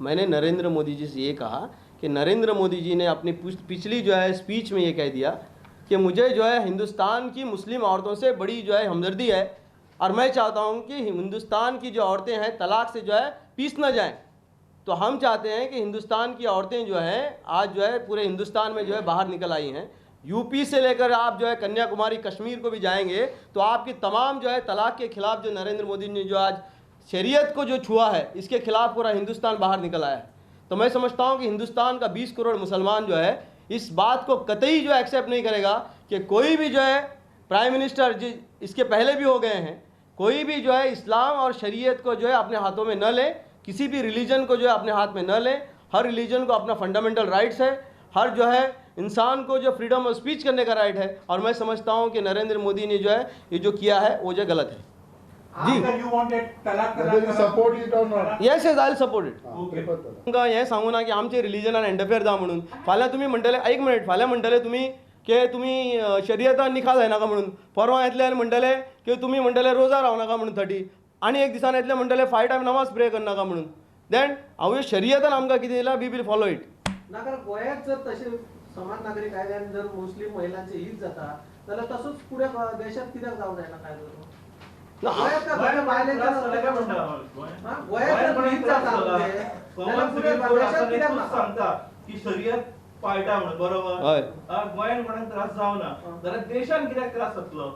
मैंने नरेंद्र मोदी जी से ये कहा कि नरेंद्र मोदी जी ने अपनी पिछली जो है स्पीच में ये कह दिया कि मुझे जो है हिंदुस्तान की मुस्लिम औरतों से बड़ी जो है हमदर्दी है और मैं चाहता हूँ कि हिंदुस्तान की जो औरतें हैं तलाक से जो है पीस ना जाएं। तो हम चाहते हैं कि हिंदुस्तान की औरतें जो हैं आज जो है पूरे हिंदुस्तान में जो है बाहर निकल आई हैं। यूपी से लेकर आप जो है कन्याकुमारी कश्मीर को भी जाएंगे तो आपकी तमाम जो है तलाक के खिलाफ जो नरेंद्र मोदी ने जो आज शरीयत को जो छुआ है इसके खिलाफ पूरा हिंदुस्तान बाहर निकल आया है। तो मैं समझता हूँ कि हिंदुस्तान का 20 करोड़ मुसलमान जो है इस बात को कतई जो एक्सेप्ट नहीं करेगा कि कोई भी जो है प्राइम मिनिस्टर जी इसके पहले भी हो गए हैं, कोई भी जो है इस्लाम और शरीयत को जो है अपने हाथों में न ले, किसी भी रिलीजन को जो है अपने हाथ में न ले। हर रिलीजन को अपना फंडामेंटल राइट्स है, हर जो है इंसान को जो फ्रीडम ऑफ स्पीच करने का राइट है। और मैं समझता हूँ कि नरेंद्र मोदी ने जो है ये जो किया है वो जो गलत है। जी support it or not? Yes yes, I will support it. तुमकां हें सांगू ना की आमचे रिलीजनान एंटरफेयर जा म्हणून। फाल्यां तुमी म्हणटले, एक मिनिट, फाल्यां म्हणटले तुमी की तुमी शरियतान निकाल जायनाका म्हणून, परवां येतले आनी म्हणटले की तुमी म्हणटले रोजा रावनाका म्हणून 30, आनी एक दिसान येतले म्हणटले 5 टायम नमाज प्रे करनाका म्हणून। देन हांव शरियतान आमकां कितें दिलां, we will follow it. ना कारण गोंयांत जर तशें समान नागरी कायद्यान जर मुस्लीम महिलांचे हित जाता जाल्यार तसोच फुडें देशांत कित्याक जावंक जायना कायदो? सांगता की शरियत पाळटा म्हणून, बरोबर? गोंयांत कोणाक त्रास जावना जाल्यार देशान कित्याक त्रास जातलो?